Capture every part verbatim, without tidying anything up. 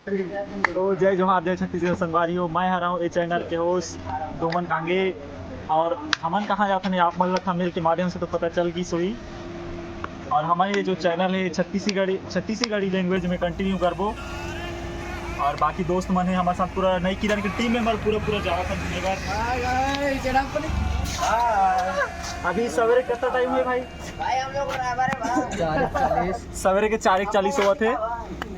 तो जय जोहार, जय छत्तीसगढ़ संगवारी हो। मैं हरव ए चैनल के होस्ट डोमन कांगे। और हमन कहाँ जाथन, आप मन ला थंबनेल के माध्यम से तो पता चल गिस होही। और हमर ये जो चैनल है, छत्तीसगढ़ी, छत्तीसगढ़ी लैंग्वेज में कंटिन्यू करबो। और बाकी दोस्त मन है हमारे साथ, पूरा नई किरण के टीम मेंबर पूरा पूरा जावत है। धन्यवाद। हाय, हाय। अभी सवेरे कितना टाइम है भाई? भाई, हम लोग बराबर है भाई। सवेरे के चार इकतालीस होवत हे।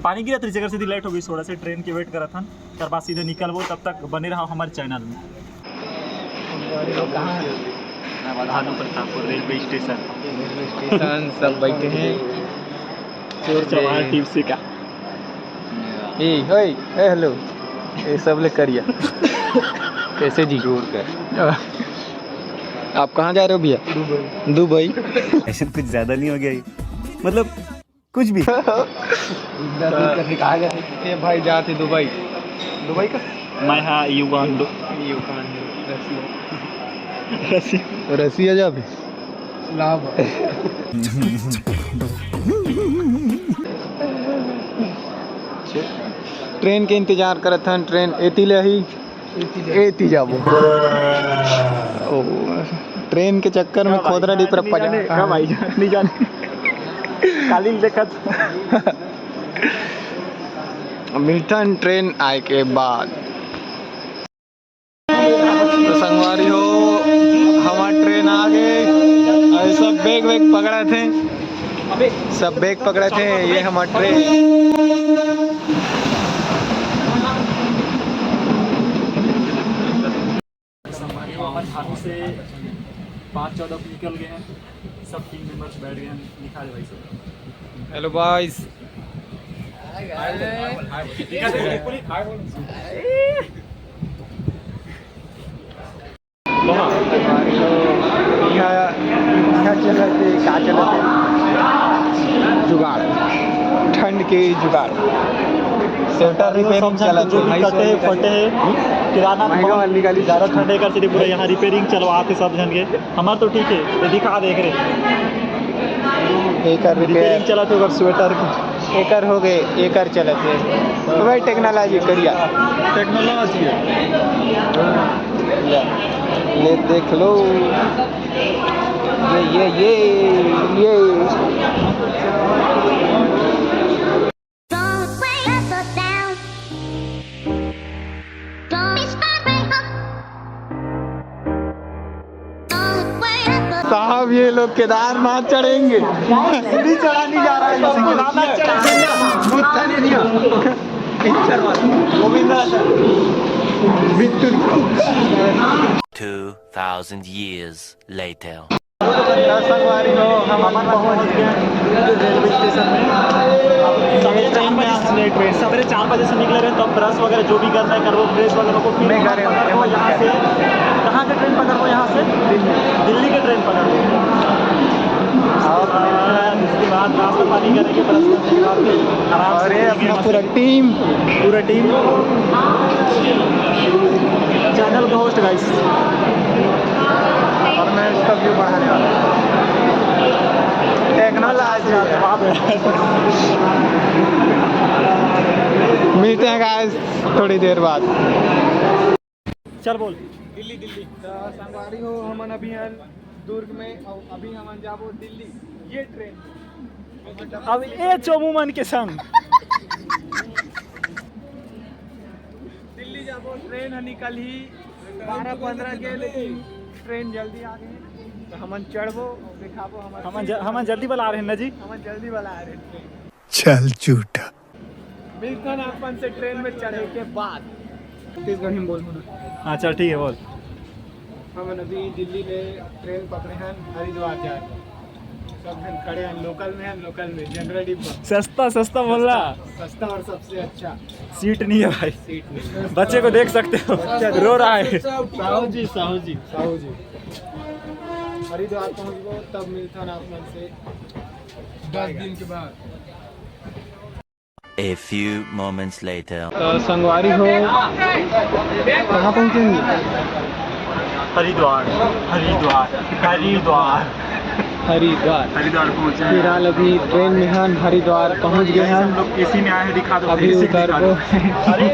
पानी गिरत रहिस, जेकर सेती लेट हो गई थोड़ा से, ट्रेन के वेट करत हन। ओकर बाद सीधे निकलबो, तब तक बने रहो हमारे चैनल में। Bhanu Pratappur railway station. Railway station, सब बैठे हैं। चोर चमार टीम से का? ए, ओए, ए, हेलो। ये सब ले करिया। कैसे जी? जोर कर। आप कहाँ जा रहे हो भैया? दुबई। दुबई। ऐसे कुछ ज्यादा नहीं हो गया ये? मतलब कुछ भी। ये भाई जाते दुबई। दुबई का? मैं हाँ युगांडो। युगांडो, रसिया। रसिया। रसिया जाबे? लाभ। ट्रेन के इंतजार करत हन, ट्रेन एती ले ही। एती जाबो। ओ, ट्रेन के चक्कर में खोदरा डिपरा पजा। का भाई जान, नहीं जाने। काली देखत। मिलथन ट्रेन आए के बाद। तो संगवारी हो, हमार ट्रेन आ गए। अउ सब बैग वैग पकड़त हे, सब बैग पकड़त हे। ये हमार ट्रेन। संगवारी हो, अपन झांसी से पाँच चौदह निकल गए हैं, सब टीम मेंबर्स बैठ गए हैं। दिखा दे भाई सब। Hello boys. यहाँ, यहाँ चलत हे, का चलत हे? जुगाड़, ठंड के जुगाड़। स्वेटर रिपेयरिंग चलत हे। जो भी कटे हे, फटे हे, किराना महंगा दुकान, वाला निकाली। ज़्यादा ठंड हे, एकर सेती पूरा यहाँ रिपेयरिंग चलवात हे सब झन के। हमार तो ठीक हे, ये दिखा दे एकरे। एकर रिपेयरिंग रिपेयर। चलत हे ओकर स्वेटर के। एकर हो गए, एकर चलत हे। तो भाई टेक्नोलॉजी करिया। टेक्नोलॉजी हे। ले, ले देख लो। ये, ये, ये, ये। साहब, ये लोग केदारनाथ चढ़ेंगे। सीढ़ी चढ़ा नहीं जा रहा है, जैसे केदारनाथ चढ़ेंगे। भूत था नहीं दिया। Govinda. Bittu. Two thousand years later. संगवारी हो, हम अपन पहुंच गए रेलवे स्टेशन में। सवेरे चार बजे से, ट्रेन। सवेरे चार बजे से निकले रहे, तो अब ब्रश वगैरह जो भी करना है करो, फ्रेश वगैरह को। फिर मैं घर पकड़ को यहाँ से, कहाँ के ट्रेन पकड़ को यहाँ से? दिल्ली। दिल्ली के ट्रेन पकड़ को। और उसके बाद नाश्ता पानी करेंगे, ब्रश करने के बाद फिर आराम से और ये अपना पूरा टीम। पूरा टीम। चैनल का होस्ट गाइस। और मैं इसका व्यू बढ़ाने वाला हूँ। टेक्नोलॉजी। मिलते हैं गाइस थोड़ी देर बाद। चल बोल। दिल्ली, दिल्ली। तो संगवारी हो, हमन अभी हैं दुर्ग में, और अभी हमन जाबो दिल्ली। ये ट्रेन। अब ए चोमू मन के संग। दिल्ली जाबो, ट्रेन ह निकलही बारह पंद्रह के, लेकिन ट्रेन जल्दी आ गई, तो हमन चढ़बो, दिखाबो हमर हमन सीट। ज-, हमन जल्दी वाला आ रहे हैं ना जी। हमन जल्दी वाला आ रहे हैं। चल झूठा। मिलथन अपन से ट्रेन में चढ़े के बाद। छत्तीसगढ़ी में बोल। हाँ, चल, ठीक है, बोल। हमन अभी दिल्ली ले ट्रेन पकड़े हन हरिद्वार जाए बर। सब झन खड़े हन, लोकल में हन, लोकल में, जनरल डिब्बा। सस्ता, सस्ता बोल रहा। सस्ता, सस्ता और सबसे अच्छा। सीट नहीं है भाई। सीट नहीं है। बच्चे को देख सकते हो, रो रहा है। साहू जी, साहू जी, साहू जी। हरिद्वार पहुंचबो, तब मिलथन आप मन से दस दिन के बाद। A few moments later. तो संगवारी हो, कहाँ पहुँचेंगे? हरिद्वार, हरिद्वार, हरिद्वार। हरिद्वार। हरिद्वार पहुंचे हैं। फिलहाल अभी ट्रेन में हन, हरिद्वार पहुंच गए हम। हम लोग एसी में आए हैं, दिखा दो, अभी एसी दिखा दो। उतरबो। अरे,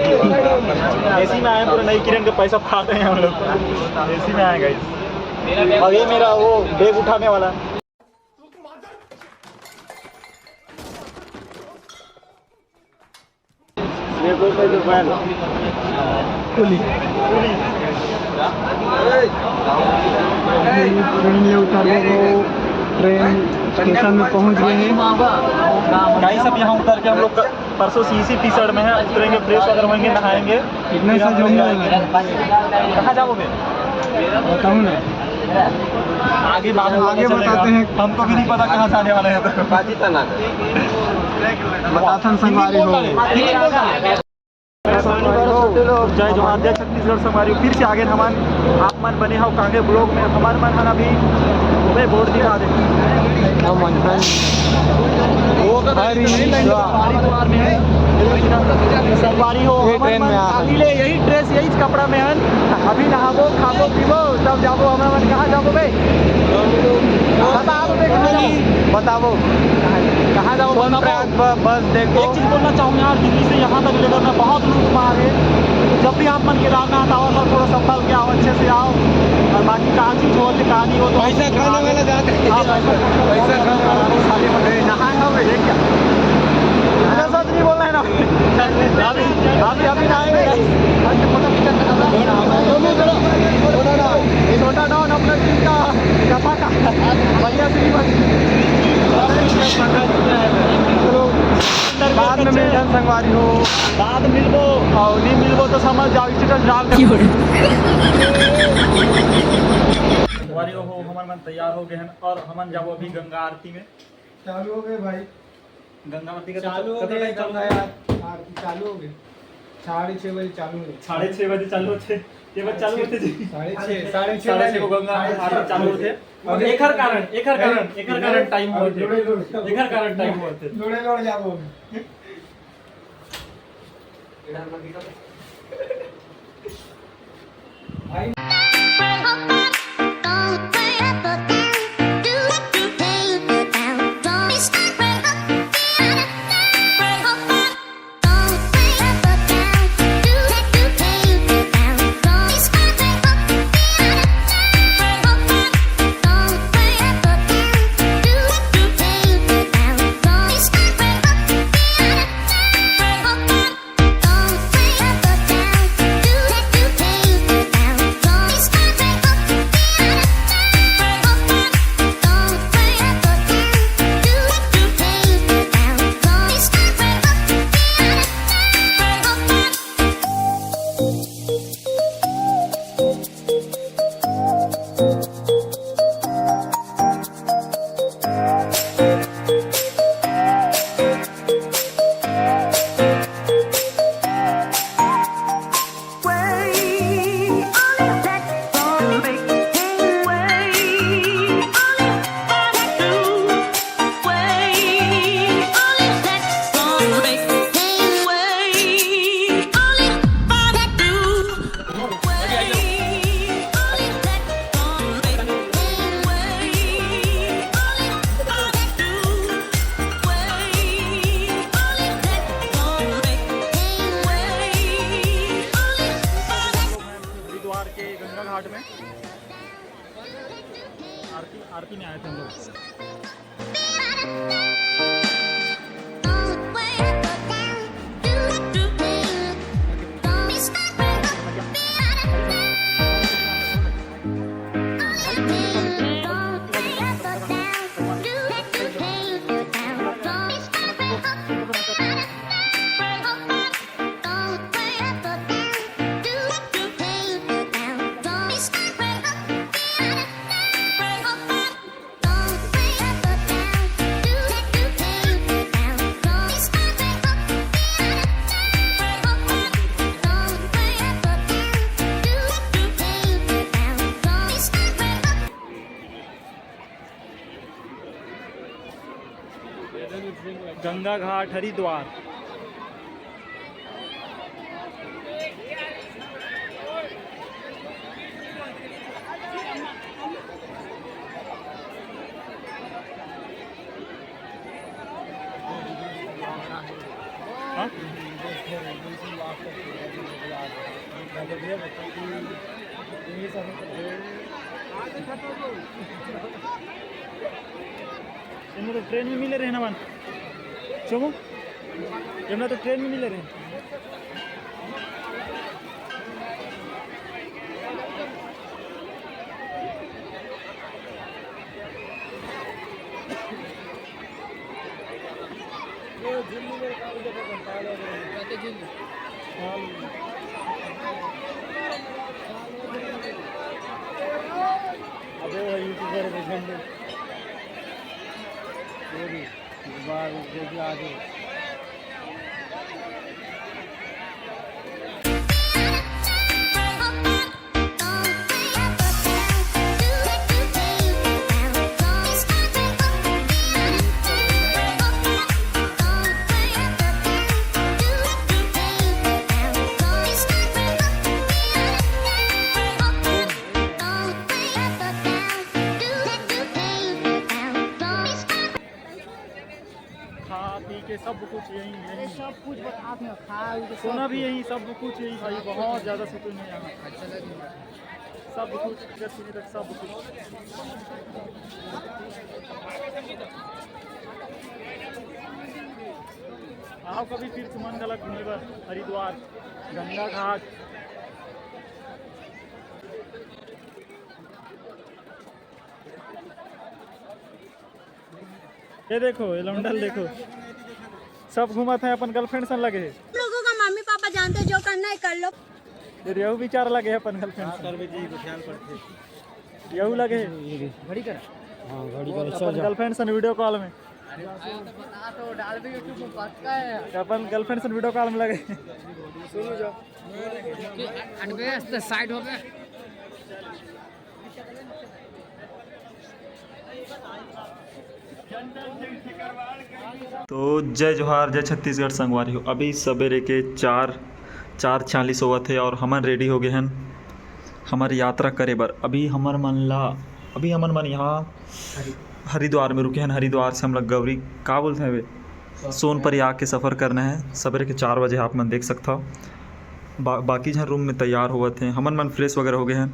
एसी में आए हैं, पूरा नई किरण के पैसा खा रहे हैं हम लोग। एसी में आए गाइस। और ये मेरा वो बैग उठाने वाला। खुली। ट्रेन ले उतरबो, ट्रेन स्टेशन में पहुंच गए हैं। गाइस, अब यहाँ उतर के हम लोग क-, परसों से इसी टी शर्ट में हैं, उतरेंगे, फ्रेश वगैरह होंगे, नहाएंगे। इतना सा जूम नहीं होगा। कहाँ जाओगे? बताऊँ ना। आगे बाद में आगे पता चलेगा। बताते हैं। हमको भी नहीं पता कहाँ जाने वाले हैं तो। बताथन संगवारी हो। जय जोहार, जय छत्तीसगढ़ संगवारी। फिर से आगे हमन, आप मन बने हो कांगे ब्लॉग में। हमर मन हन अभी, अबे बोर्ड दिखा दे। हम मन हन हरिद्वार। हरिद्वार में है। संगवारी हो, ये हमर ट्रेन मन में आ। अभी ले यही ड्रेस, यही कपड़ा में हन। अभी नहाबो, खाबो, पीबो, तब जाबो। हमर मन कहाँ जाबो बे? बताओ बे, कहाँ जाबो? बताओ। कहाँ जाबो? सोनप्रयाग ब-, बस देखो। एक चीज बोलना चाहूँ यार, दिल्ली से यहाँ तक लेकर मैं बहुत लूट मार है। जब भी आप मन केदारनाथ आओ, सब थोड़ा संभल के आओ, अच्छे से आओ। और बाकी कहाँ चीज हो, कहाँ नहीं हो, तो पैसा खाने वाला जाते हैं। हाँ, पैसा। पैसा खाने वाला। नहाए हो बे, ये क्या? नहीं बोलना है ना। अभी, अभी, अभी ना आएंगे। छोटा डॉन अपना टीम का गपा का बढ़िया श्रीमत। चलो, बाद में मिलथन संगवारी हो। बाद मिलबो, और नहीं मिलबो तो समझ जाओ, इसी तरह जाओ। संगवारी हो, हमन मन तैयार हो गए हैं और हमन जाबो अभी गंगा आरती में। चालू हो गए भाई। गंगा आरती का चालू हो गए, गंगा यार, आरती चालू हो गए। साढ़े छः बजे चालू हो गए। साढ़े छः बजे चालू होते। ये बजे चालू होते जी। साढ़े छः, साढ़े छः साढ़े छः बजे। को गंगा आरती चालू होते। और एकर कारण, एकर कारण, एकर कारण टाइम होते। एकर कारण टाइम होते। जोड़े लोड़ जाबो। हरिद्वार के गंगा घाट में आरती, आरती में आए थे हम लोग। गंगा घाट हरिद्वार। एमन तो ट्रेन में मिले रहे ना मन। चुमू, एमन तो ट्रेन में मिले रहे। अबे भाई, YouTuber के झंडे। ये भी, इस बार वो भी आ गए। खा पी के सब कुछ यहीं, यहीं। सब कुछ बता दे, खा पी के सब सोना भी कुछ। यहीं, सब कुछ यहीं भाई, बहुत ज़्यादा सुकून है यहाँ। सब कुछ, जैसे तक सब कुछ। आओ कभी फिर सुमन गला घूमे बर हरिद्वार, गंगा घाट। ये देखो, ये लौंडल देखो, सब घूमत हे अपन girlfriend सन लगे हे। लोगों का मम्मी पापा जानते, जो करना है कर लो। ये रेहू बिचार लगे हे अपन girlfriend सन। करबे जी, को ख्याल पड़थे। यहू लगे हे। घड़ी कर। हाँ, घड़ी कर, अपन चल जा। Girlfriend सन video call में। अरे भाई, तो बता तो, डाल भी YouTube में, पक्का है। अपन girlfriend सन video call में लगे। सुनो जा। हट बे, side हो बे। तो जय जोहार, जय छत्तीसगढ़ संगवारी हो। अभी सवेरे के चार, चार चालीस होवत हे और हमन ready हो गए हन हमर यात्रा करे बर। अभी हमर मन ला, अभी हमन मन यहाँ हरिद्वार में रुके हन। हरिद्वार से हमला गौरी, का बोलते हैं वे, सोनप्रयाग के सफर करना है। सवेरे के चार बजे आप मन देख सकथव। बा-, बाकी झन room में तैयार होवत हे, हमन मन fresh वगैरह हो गए हन।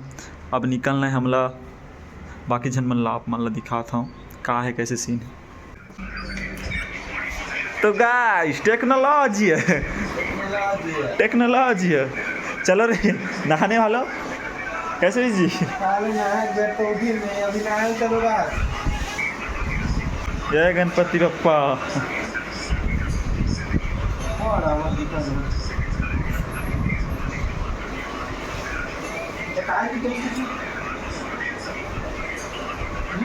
अब निकलना है हमला, बाकी झन मन ला आप मन ला दिखात हव का है, कैसे scene है। तो guys, technology है। Technology है। Technology है। चलो रे, नहाने वालों, कैसे जी? साले नहाए के बेर तो उठी नहीं, अभी नहाए चलो guys। जय गणपति बप्पा। और आवाज दिखा दो। ये काहे की टेंशन?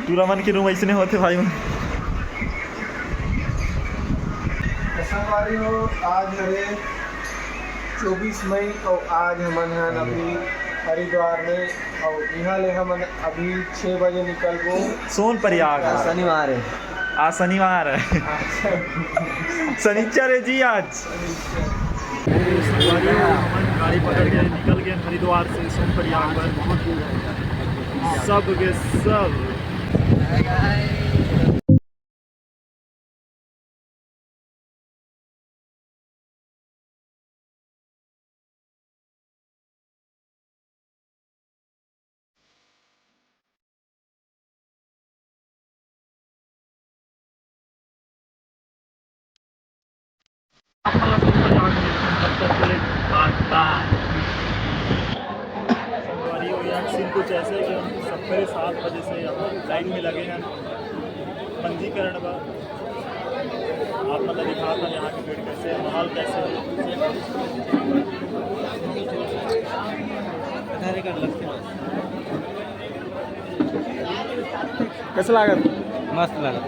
टूरा मन के room अइसने होथे भाई मन। तो संगवारी हो, आज हरे चौबीस मई अउ आज हमन हन अभी हरिद्वार में, अउ इहाँ ले हमन अभी छः बजे निकलबो। सोनप्रयाग। आज शनिवार है। आज शनिवार है। शनिचर है जी आज। संगवारी हो, हमन गाड़ी पकड़ के निकल गए हरिद्वार से सोनप्रयाग बर। सब के सब। संगवारी हो, यहाँ scene कुछ ऐसे है कि हम सवेरे सात बजे से यहाँ line में लगे हैं पंजीकरण बर। आप मतलब दिखात हन यहाँ के भीड़ कैसे है, माहौल कैसे है। कैसे लागत? मस्त लागत।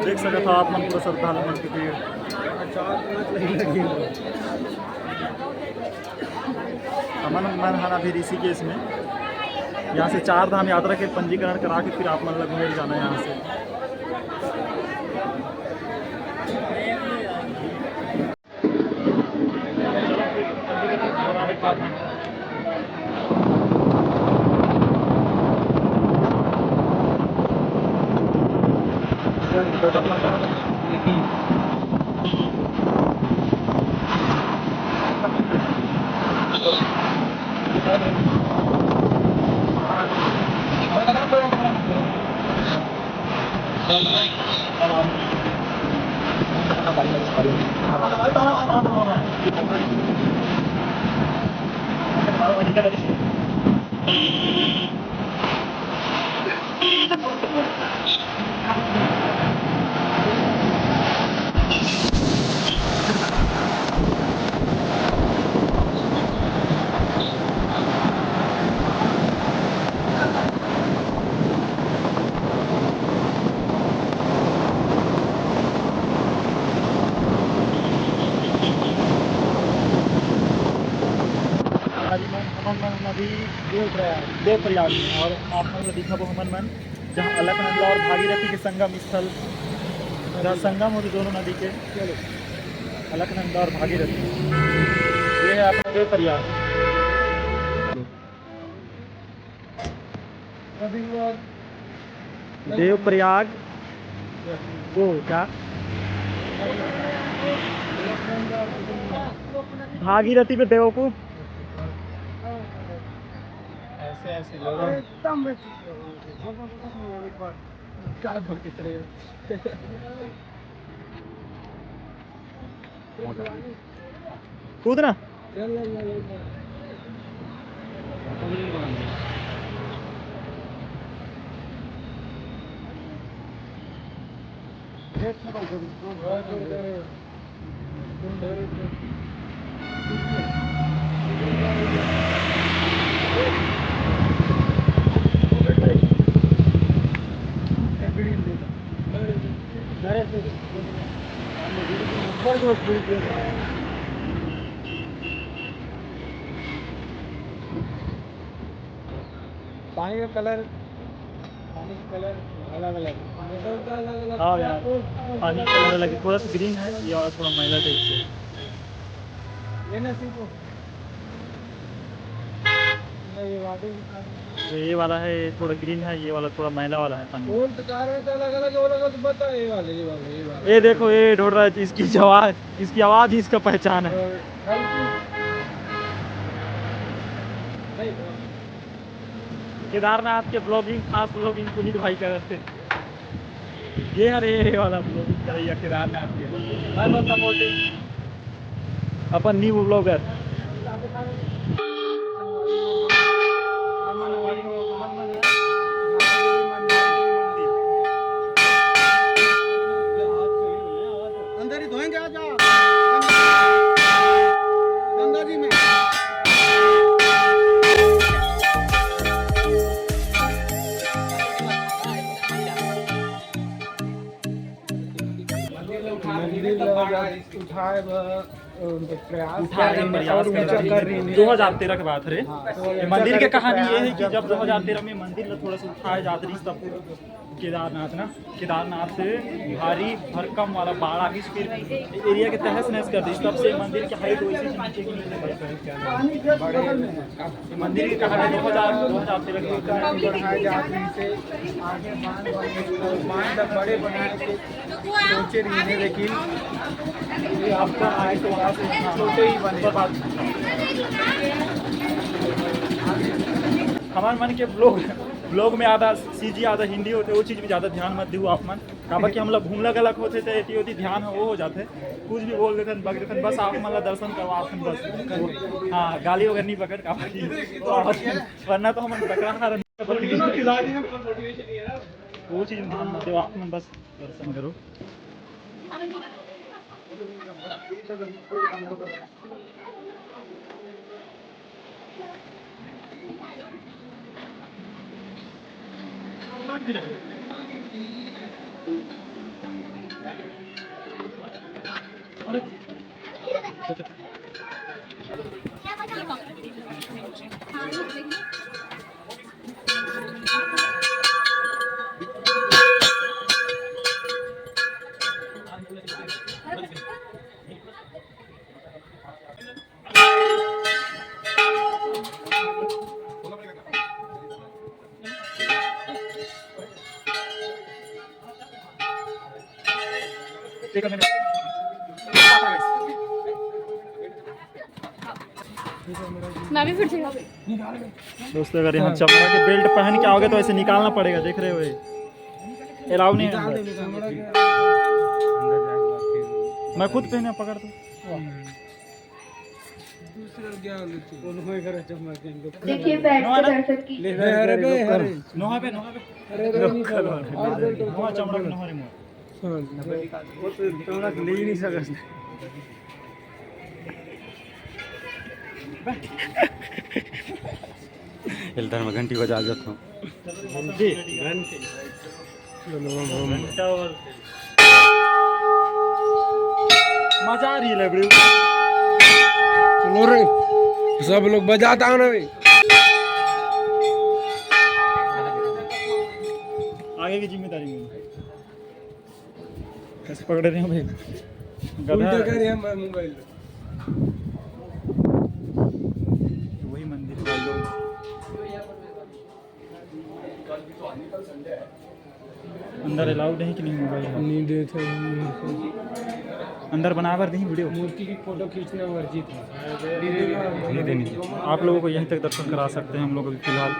देख सकत हव आप मन पूरा श्रद्धालु मन के भीड़। हमन मन हन अभी ऋषिकेश में, यहाँ से चार धाम यात्रा के पंजीकरण करा के फिर आप मन ला घूमे जाना है यहाँ से। हमन मन अभी देवप्रयाग, देवप्रयाग में, और आप मन ल दिखाबो हमन मन जहाँ अलकनंदा और भागीरथी के संगम स्थल, जहाँ संगम होथे दोनों नदी के, अलकनंदा और भागीरथी। ये है अपना देवप्रयाग। देवप्रयाग को क्या? भागीरथी पे बेवकूफ। ऐसे, ऐसे लोग हैं। एकदम बेवकूफ। क्या बोल के चले गए? कूदना। पानी का कलर, पानी का कलर अलग अलग। हाँ यार, पानी का कलर अलग है, थोड़ा सा ग्रीन है, ये और थोड़ा मैला टाइप से। ये ना सीखो। नहीं, ये वाटर भी खाने। जो ये वाला है, ये थोड़ा ग्रीन है, ये वाला थोड़ा मैला वाला है पानी। कौन सा कार है, अलग अलग, वो लगा तो बता, ये वाले, ये वाले, ये वाले। ये देखो, ये ढोल रहा है, इसकी जो आवाज, इसकी आवाज ही इसका पहचान है। और हल्की। नहीं, केदारनाथ के ब्लॉगिंग, खास ब्लॉगिंग पुनीत भाई करत हे। ये हरे, ये वाला ब्लॉगिंग करैया केदारनाथ के। मैं तो सपोर्टिंग अपन न्यू ब्लॉगर। अंदर ही धोएंगे आज आप। गंगा जी में। मंदिर ल उठाए बर, अ, प्रयास उठाए कर रहे हैं प्रयास और कर ऊंचा रहे कर रहे हैं। हैं। दो हज़ार तेरह के बात हरे। हाँ, तो ये ऊंचा मंदिर के करके कहानी ये प्रयास है कि जब जब दो हज़ार तेरह में मंदिर ल थोड़ा सा उठाए जात रहिस, तब केदारनाथ ना, केदारनाथ से भारी भरकम वाला बाढ़ आइस, फिर एरिया के तहस नहस कर दिस। तब से मंदिर के हाइट वैसे ही नीचे की नीचे बढ़ गई। मंदिर के कहानी दो हज़ार, दो हज़ार तेरह के बढ़ाए जात रहिस, आगे बांध बने, बांध बड़े बनाए के सोचे रहिस हे, लेकिन ये आपदा आए तो वहाँ से सोचे ही बने। हमार मन के ब्लॉग, ब्लॉग में आधा सीजी आधा हिंदी होथे, वो चीज में ज्यादा ध्यान मत देहू आप मन, काबर कि हमला घूमला गलत होथे, तो एती ओती ध्यान ह वो हो जाथे, कुछ भी बोल देथन, बक देथन, बस आप मन ला दर्शन करवाथन बस। हाँ, गाली वगैरह नहीं पकड़, काबर कि वरना तो हमन टकरा ना रहन। वो चीज में ध्यान मत देहू आप मन, बस दर्शन करो। मैं भी फिर से। दोस्तों, अगर यहाँ चमड़ा के बेल्ट पहन के आओगे तो ऐसे निकालना पड़ेगा, देख रहे हो, ये अलाउ नहीं है अंदर। मैं खुद पहने, पकड़ तो। देखिए, बैठ के दर्शन कीजिए। नोहा पे, नोहा पे। अरे, नोहा चमड़ा के नोहा रे मोर। वो तो चमड़ा ले ही नहीं सकत। एल धर्म घंटी बजा देत हूँ। मजा आ रही है, बड़ी। चलो रे, सब लोग बजाता हो ना भाई। आगे की जिम्मेदारी मेरी। कैसे पकड़ रहे हैं भाई? गधा। उल्टा कर यहाँ मोबाइल। वही मंदिर है भाई लोग। अंदर अलाउड है कि नहीं मोबाइल? नहीं देते। अंदर बनाबर नहीं वीडियो। मूर्ति की फोटो खींचना वर्जित है। नहीं देनी। आप लोगों को यहीं तक दर्शन करा सकते हैं हम लोग अभी फिलहाल।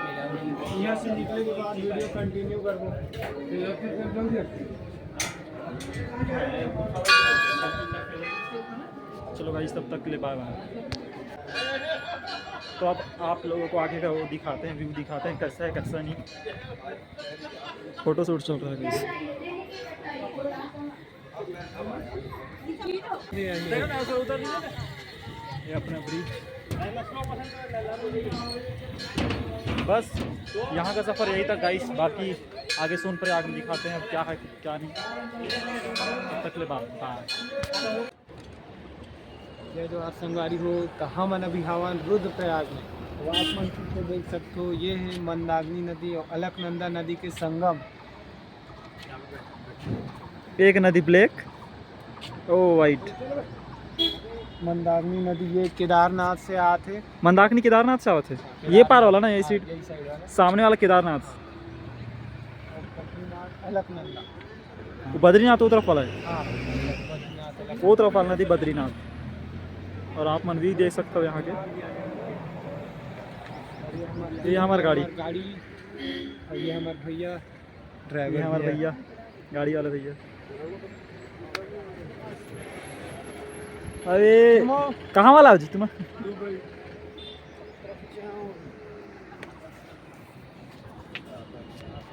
यहाँ से निकले के बाद वीडियो कंटिन्यू कर दो। चलो गाइस, तब तक के लिए बाय बाय। तो अब आप लोगों को आगे का वो दिखाते हैं, व्यू दिखाते हैं, कैसा है, कैसा नहीं। फोटोशूट चल रहा है गाइस। ये अपना ब्रिज। बस, यहाँ का सफ़र यही था गाइस। बाकी आगे सोनप्रयाग में दिखाते हैं अब क्या है, क्या नहीं। तब तक ले बाय बाय। जय जोहार संगवारी हो, तो हमन अभी हवन रुद्रप्रयाग में। तो आप मन फिर से देख सकते हो, ये है मंदाकिनी नदी और अलकनंदा नदी के संगम। एक नदी ब्लैक, ओ वाइट। मंदाकिनी नदी ये केदारनाथ से आत है। मंदाकिनी केदारनाथ से आवत है। ये पार वाला ना, यही सीट। यही साइड वाला। सामने वाला केदारनाथ। और बद्रीनाथ, अलकनंदा। वो बद्रीनाथ वो तरफ वाला है। हाँ, बद्रीनाथ, अलकनंदा। वो तरफ वाला नदी बद्रीनाथ। और आप मन व्यू देख सकते हो यहाँ के। ये हमारी गाड़ी। गाड़ी। और ये हमारे भैया, ये ड्राइवर हमारे भैया, गाड़ी वाले भैया। अरे, कहाँ वाला हो जी तुम?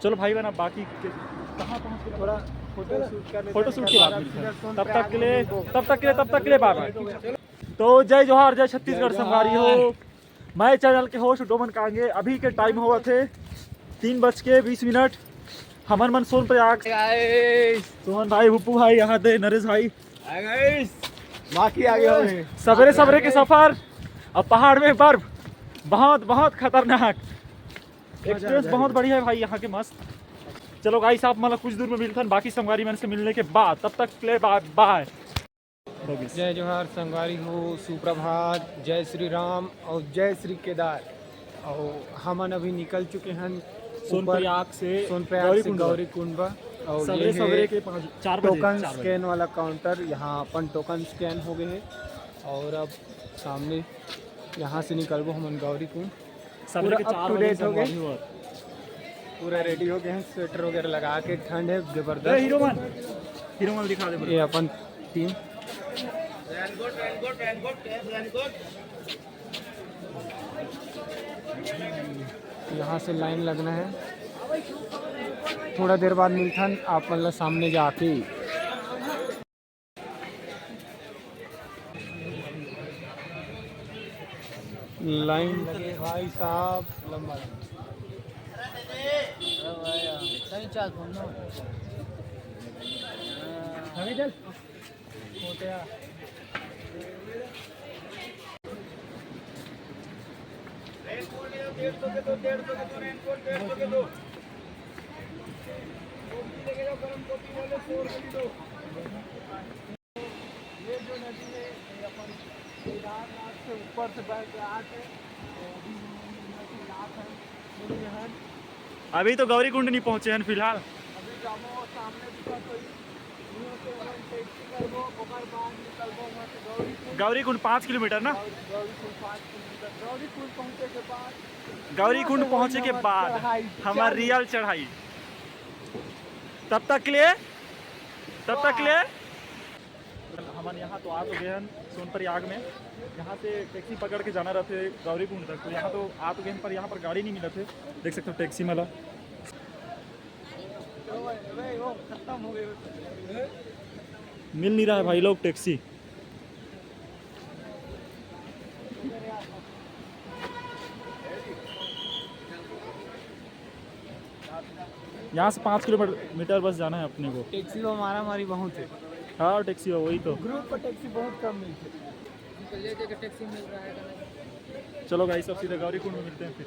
चलो भाई बहन, अब बाकी के, कहाँ पहुँच के थोड़ा फोटो शूट कर लेते हैं। फोटो शूट के बाद मिलते हैं। तब तक के लिए, तब तक के लिए, तब तक के लिए बाय बाय। तो जय जोहार, जय छत्तीसगढ़ संगवारी हो। मैं चैनल के होस्ट डोमन कांगे। अभी के टाइम होवत हे तीन बज के बीस मिनट। हमन मन सोनप्रयाग। सोहन भाई, हुप्पू भाई, यहाँ दे नरेश भाई। बाकी आगे हो गए। सवेरे सवेरे के सफर, अब पहाड़ में बर्फ, बहुत बहुत खतरनाक। एक्सपीरियंस बहुत बढ़िया है भाई यहाँ के, मस्त। चलो गाइस, आप मतलब कुछ दूर में मिलथन बाकी संगवारी मन से मिलने के बाद, तब तक के लिए बाय बाय। जय जोहार संगवारी हो, सुप्रभात, जय श्री राम और जय श्री केदार। और हमन अभी निकल चुके हैं ऊपर सोनप्रयाग से सोनप्रयाग गौरी से कुंड। गौरी कुंड बा। और सवेरे ये है सवेरे के पाँच, चार बजे, टोकन चार बजे। स्कैन वाला काउंटर। यहाँ अपन टोकन स्कैन हो गए हैं और अब सामने यहाँ से निकलबो हमन गौरी कुंड। सवेरे के पूरा up चार to बजे date हो गए। संगवारी हो। पूरा रेडी हो गए हैं, स्वेटर वगैरह लगा के, ठंड है अरे जबरदस्त। हीरो मान, हीरो मान दिखा दे bro। ये अपन टीम। यहाँ से लाइन लगना है, थोड़ा देर बाद मिलथन आप मन ला सामने जाके। लाइन लगे भाई साहब, लंबा लाइन। ये जो नदी है, ये अपन केदारनाथ से ऊपर से बह के आके, तो अभी हम नदी रात है, मुनि है। अभी तो गौरी कुंड नहीं पहुँचे हैं फिलहाल। अभी जामो सामने दिखा तो ये गौरी कुंड पाँच किलोमीटर ना। गौरी कुंड पहुँचे के बाद हमार रियल चढ़ाई। तब तक के लिए, तब तक के लिए हमन यहाँ तो आ तो गए हन सोनप्रयाग में। यहाँ से टैक्सी पकड़ के जाना रहते गौरी कुंड तक, तो यहाँ तो आ तो गए हन, पर यहाँ पर गाड़ी नहीं मिलत हे। देख सकते हो टैक्सी वाला मिल नहीं रहा है भाई लोग टैक्सी। यहाँ से पाँच किलोमीटर बस जाना है अपने को। टैक्सी में मारा मारी बहुत है। हाँ, टैक्सी हो, वही तो। ग्रुप पर टैक्सी बहुत कम मिलती है। चलो गाइस, अब सीधे गौरी कुंड में मिलते हैं फिर।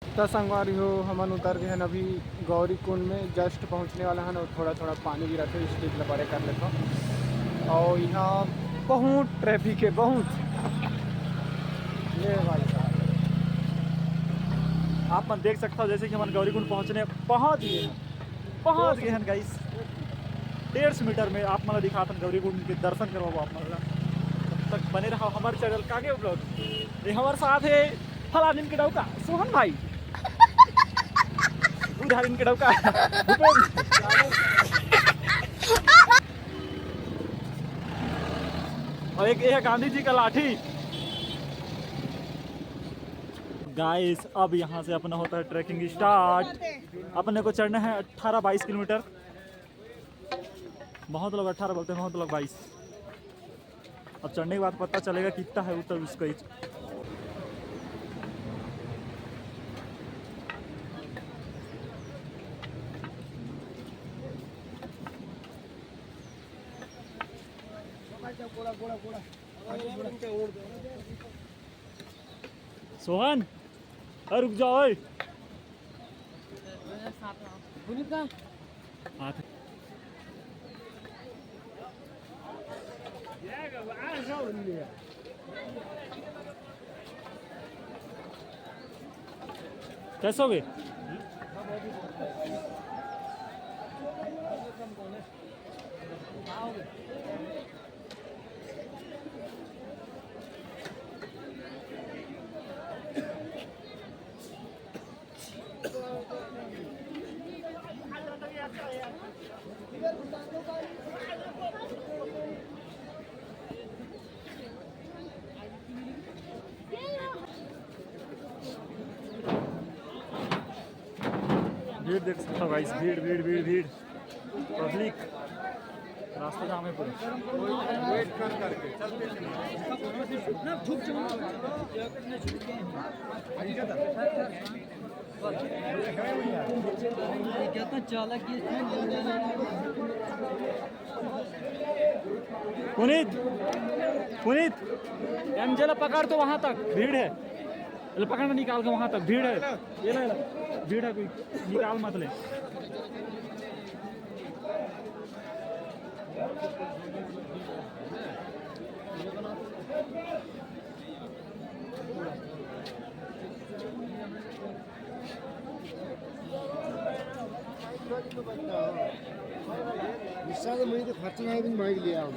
तो संगवारी हो, हमन उतर गए हैं अभी गौरी कुंड में, जस्ट पहुँचने वाला है और थोड़ा थोड़ा पानी गिरा थे, इसलिए इतना बड़े कर लेता हूँ। और यहाँ बहुत ट्रैफिक है, बहुत। ये भाई साहब, आप मन देख सकता हो जैसे कि हमन गौरी कुंड पहुँचने, पहुँच गए हैं, पहुँच गए हैं गाइस। डेढ़ सौ मीटर में आप मन ला दिखाथन गौरी कुंड के दर्शन करवाबो आप मन ला। तब तक बने रहो हमारे चैनल कागे ब्लॉग। ये हमारे साथ है फलानिन के डौका सोहन भाई, उधारिन के डौका भूपेश। और एक ये है गांधी जी का लाठी। गाइस, अब यहाँ से अपना होता है ट्रैकिंग स्टार्ट। अपने को चढ़ना है अठारह बाईस किलोमीटर। बहुत लोग अठारह बोलते हैं, बहुत लोग बाईस। अब चढ़ने के बाद पता चलेगा कितना है ऊपर उसका ही। सोहन, अरे रुक जाओ, ओए। हाथ। कैसे हो गए? भीड़ देख सकता हो गाइस, भीड़, भीड़, भीड़, भीड़। पब्लिक रास्ता जाम है पूरा। चालक पुनीत, पुनीत, एमजे ला पकड़ तो वहाँ तक भीड़ है। ले पकड़ ना, निकाल के वहाँ तक भीड़ है। ये ले, भीड़ है, कोई निकाल मत ले। रिक्शा तो मैं तो खर्च नहीं भी मांग लिया हूँ।